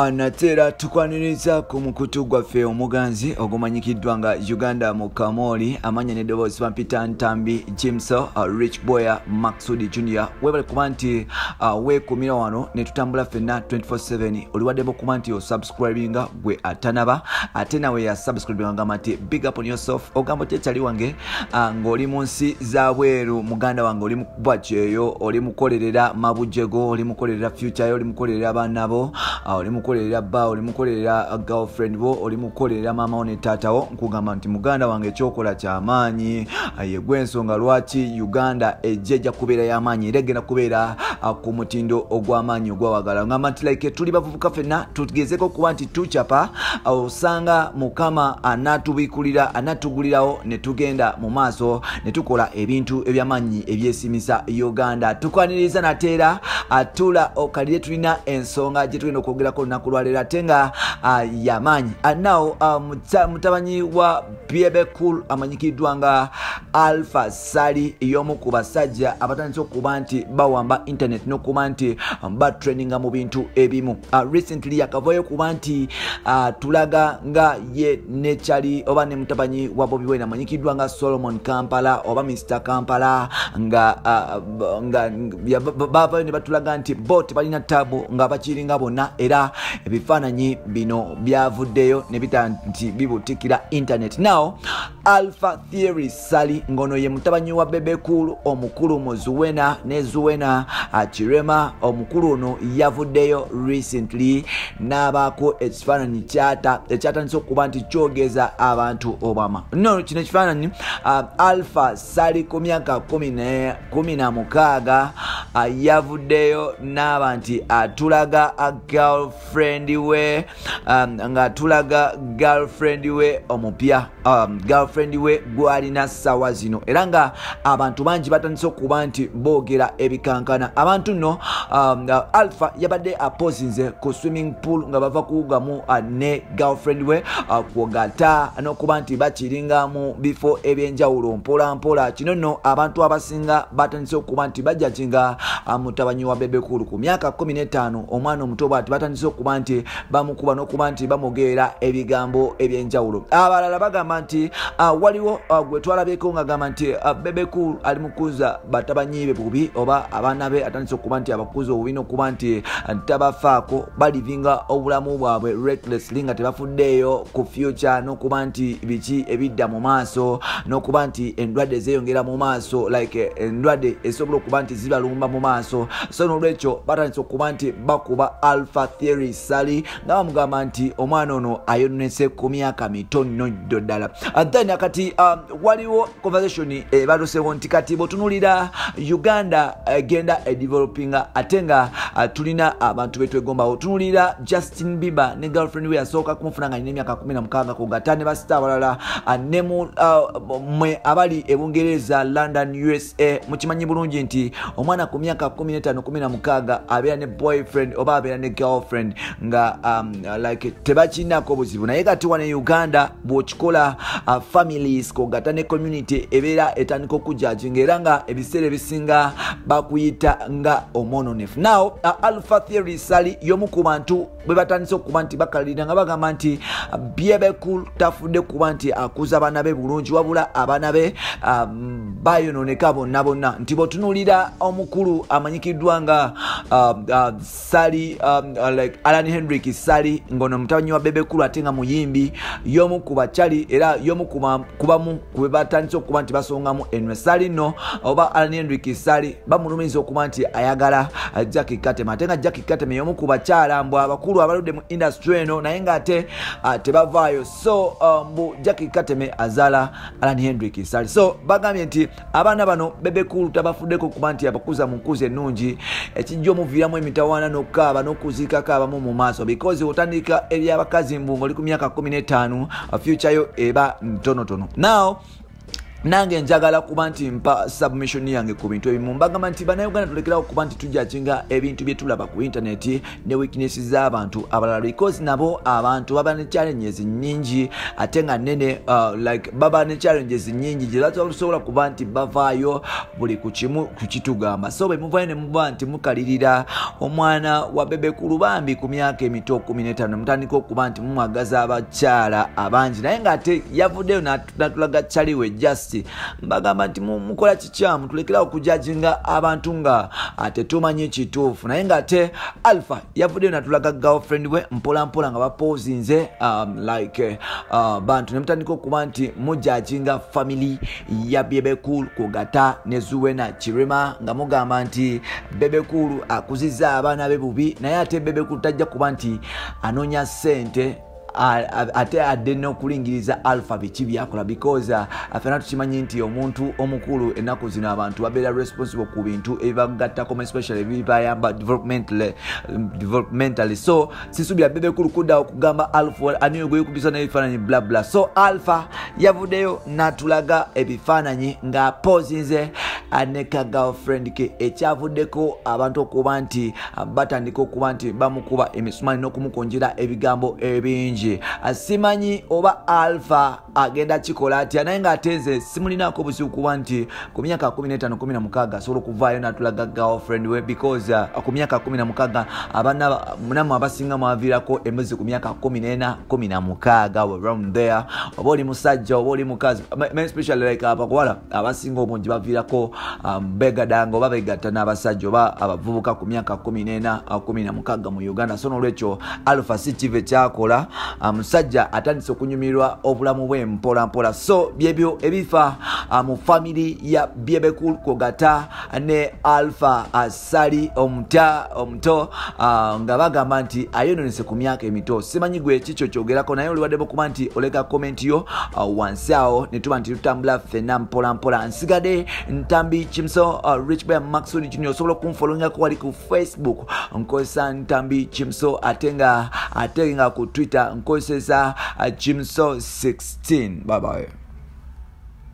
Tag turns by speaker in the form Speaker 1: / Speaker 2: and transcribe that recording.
Speaker 1: Natera tukwaniriza ku mukutu gwaffe omuganzi ogumanyikiddwa nga Uganda mu Kamoli, amanya n'eddoboozi bampita Ntambi Jimso, Rich Boya Maxud Junior. Webale kuba nti weekumira wano ne tutambula ffenna 24/7. Oliwaddemu okuba nti osubscribinga gwe atanaba, ate nawe ya subscribinga ngamba nti big up on yourself. Ogamba otya kyali wange ng'oli mu nsi za bweru, muganda wange oli mukuba kyeyo, oli mukolerera mabujego, oli mukolerera future yo, oli mukolerera abaana bo, oli mukolerera bba, oli mukolerera girlfriend bo, oli mukolerera maama wo ne taata wo. Nkugamba nti muganda wange ekyokola kyamaanyi, ye gw'ensonga lwaki Uganda ejja ejja kubeera y'amaanyi era egenda kubeera ku mutindo ogw'amaanyi ogwawagala. Ngamba nti like tuli bavubuka ffenna tugezeko okuba nti tucapa, osanga Mukama anaatubikulira, anaatugulirawo ne tugenda mu maaso ne tukola ebintu eby'amaanyi ebyesimisa Uganda. Tukwaniriza nateera atula okalire, tulina ensonga gye tugenda okwogerako olunaku lwaleero ate nga yamaanyi. Now mutabanyi wa Bebe Cool amanyikiddwa nga Alpha Ssali, y'omu ku basajja abatandise okuba nti bawamba internet n'okuba nti batraininga mu bintu ebimu. Recently yakavayo okuba nti tulaga nga ye nekyali oba ne mutabanyi wa Bobi Wine amanyikiddwa nga Solomon Kampala oba Mr Kampala, nga bavayo ne batulaga nti bo tebalina tabu nga bakiringa bonna, era ebifaananyi bino byavuddeyo ne bita nti bibutikira internet. Now Alpha Theory Ssali ngono ye mutabanyi wa Bebe Cool omukulu mu Zuena ne Zuena Kirema. Omukulu ono yavuddeyo recently n'abaako ekifaananyi ekyatandise okuba nti kyogeza abantu obama. No, kino ekifaananyi Alpha Ssali ku myaka 16 yavuddeyo n'aba nti atulaga girlfriend we, ng'atulaga girlfriend we omupya, girlfriend we gwalina ssaawa zino, era nga abantu bangi batandise okuba nti boogera ebikankana. Abantu nno Alpha yabadde aposinze ku swimming pool nga bava kuwugamu ne girlfriend we, kwogata n'okuba nti bakiringa mu bifo ebyenjawulo mpola mpola. Kino nno abantu abasinga batandise okuba nti bajjakinga mutabanyi wa Bebe Cool ku myaka 15, omwana omuto bw'ati batandise okuba nti bamukuba n'okuba nti bamugeera ebigambo ebyenjawulo. Abalala bagamba nti waliwo gwe twalabyeko ng'agamba nti Bebe Cool ali mukuza batabanyi be bubi oba abaana be atandise okuba nti abakuza obubi n'okuba nti tabafaako, balivinga obulamu bwabwe recklessly nga tebafuddeeyo ku future n'okuba nti biki ebidda mu maaso n'okuba nti endwadde zeeyongera mu maaso, like endwadde esobola okuba nti zibalumba mu maaso. So n'olwekyo batandise okuba nti bakuba Alpha Theory Ssali nga bamugamba nti omwana ono ayononese ku myaka mitono ddala. Then kati waliwo conversation ebalusewo nti kati bw'otunuulira Uganda egenda edevelopinga ate nga tulina abantu betwegombawo. Otunuulira Justin Bieber ne girlfriend we yasooka kumufuna nga alina emyaka 16 kugata ne basita abalala, ne mwe abali e Bungereza, London, USA, mukimanyi bulungi nti omwana ku myaka 15 16 abeera ne boyfriend oba abeera ne girlfriend nga like tebakinako buzibu. Naye kati wano e Uganda bw'okikola families kogata ne community ebeera etandika okujajinga, era nga ebiseera ebisinga bakuyita nga omwononefu. Now Alpha Theory Ssali y'omu ku bantu bwe batandise okuba nti bakalirira nga bagamba nti Bebe Cool tafudde kuba nti akuza abaana be bulungi, wabula abaana be bayononeka bonna bonna. Nti bw'otunuulira omukulu amanyikiddwa nga Ssali, like Alan Hendrick Ssali, ng'ono mutabanyi wa Bebe Cool ate nga muyimbi, y'omu ku bakyali era y'omu kubamu ku be batandise okuba nti basongamu enwe. Ssali nno oba Alan Hendrick Ssali bamulumiriza okuba nti ayagala Jackie Kateme, ate nga Jackie Kateme y'omu ku bakyala mbw abakulu abaludde mu industry eno naye ng'ate tebavaayo. So mbu Jackie Kateme azaala Alan Hendrick Ssali. So bagambye nti abaana bano Bebe Cool tabafuddeko kuba nti abakuza mu nkuza ennungi, ekijja omuviiramu emitawaana n'okukaaba n'okuziikako abamu mu maaso, because otandika ebyabakazi mbu ng'oli ku myaka 15 future yo eba ntonotono. Now Nange njagala kuba nti mpa submission yange ku bintu ebimu. Mbagamba nti Bannayuganda tulekerawo kuba nti tujudginga ebintu bye tulaba ku internet ne weaknesses z'abantu abalala, because nabo abantu baba ne challenges nnyingi ate nga nnene, like baba ne challenges nnyingi gye batasobola kuba nti bavaayo buli ku kimu kukitugamba. So bwe muvaayo ne muba nti mukalirira omwana wa Bebe Cool bambi ku myaka emito 15, mutandika okuba nti mumwagaza abakyala abangi, naye ng'ate yavuddeyo n'atulaga Chaliwe. Just mbagamba nti mukola kikyamu, tulekerawo okujudginga abantu nga tetumanyi kituufu. Naye ng'ate Alpha yavuddeyo n'atulaga girlfriend we mpola mpola nga baposinze, like bantu ne mutandika okuba nti mujudginga family ya Bebe Cool kugata ne Zuena Kirema, nga mugamba nti Bebe Cool akuzizza abaana be bubi, naye ate Bebe Cool tajja kuba nti anoonya ssente ate adde n'okulingiriza Alpha biki byakola, because ffenna tukimanyi nti omuntu omukulu ennaku zino abantu babeera responsible ku bintu ebibagattako, especially ebibayamba developmentally. So sisuubira Bebe Cool kuddawo okugamba Alpha ani gwekubisa n'ebifaananyi bla bla. So Alpha yavuddeyo n'atulaga ebifaananyi ng'aposinze ne ka girlfriend ke, ekyavuddeko abantu okuba nti batandika okuba nti bamukuba emisumaali n'okumukonjera ebigambo ebingi. Simanyi oba Alpha agenda kikola atya, naye ng'ate nze simulinaako buzibu kuba nti ku myaka 15 16 asobola okuvaayo n'atulaga girlfriend we, because ku myaka 16 abaana nammwe abasinga mwaviirako embuzi ku myaka 14 16 around there, oba oli musajja oba oli mukazi, especially like abakuwala abasinga obungi baviirako begadanga oba begatta n'abasajja oba abavubuka ku myaka 14 16 mu Uganda. So n'olwekyo Alpha si kive kyakola, musajja atandise okunyumirwa obulamu bwe mpola mpola. So byebyo ebifa mu family ya Bebe Cool kogata ne Alpha Ssali omuto, nga bagamba nti ayononese ku myaka emito. Simanyi gwe kikyo kyogerako, naye oliwadde okuba nti oleka comment yo wansi awo ne tuba nti tutambula ffenna mpola mpola. Nsigadde Ntambi Kimso, Rich Boy Maxwell Junior. Osobola okunfollowingako wali ku Facebook, nkozesa Ntambi Kimso, ate nga ku Twitter nkozesa Kimso 16. Bye bye.